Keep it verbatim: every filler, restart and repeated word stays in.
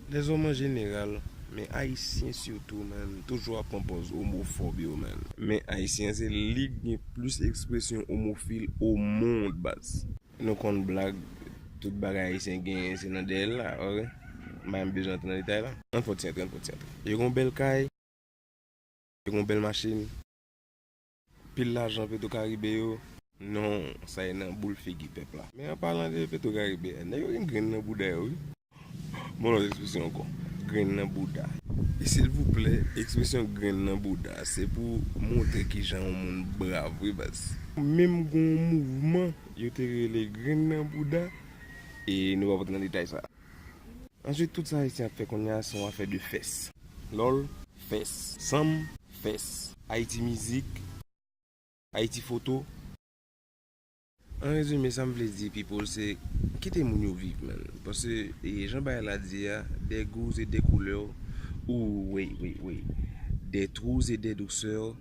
Lèzòm an jeneral, men Ayisyen sitou, man, toujou ap pran pòz omofòb yo, man. Men Ayisyen se li k gen plis ekspresyon omofil o mond, baz. Nou konn blag, tout bagay Ayisyen genyen se nan dèyè l la, oke? M pa menm bezwen antre nan detay la. Ann fò ti antre, ann fò ti antre. Yo gen yon bèl kay, yo gen yon bèl machin, pil lajan Petro Caribe yo. Non, sa e nan boul figi pèp la. Men an palan de Petro Caribe, nèg yo gen grenn nan bouda yo, wi. Bon, lòt ekspresyon ankò, grenn nan bouda. E silvouplè, ekspresyon grenn nan bouda, se pou montre kijan yon moun brav, wi, baz. Menm gon yon mouvman, yo te rele grenn nan bouda, e nou p ap antre nan detay sa. Answit, tout sa Ayisyen ap fè kounye a, se yon afè de fès. Lòl, fès. Sanm, fès. Ayiti mizik, Ayiti foto. An rezime, sa m vle di, people, se kite moun yo viv, man. Paske, e, jan bagay la di a, des goûts et des couleurs, ou, wi, wi, wi, des trous et des douceurs,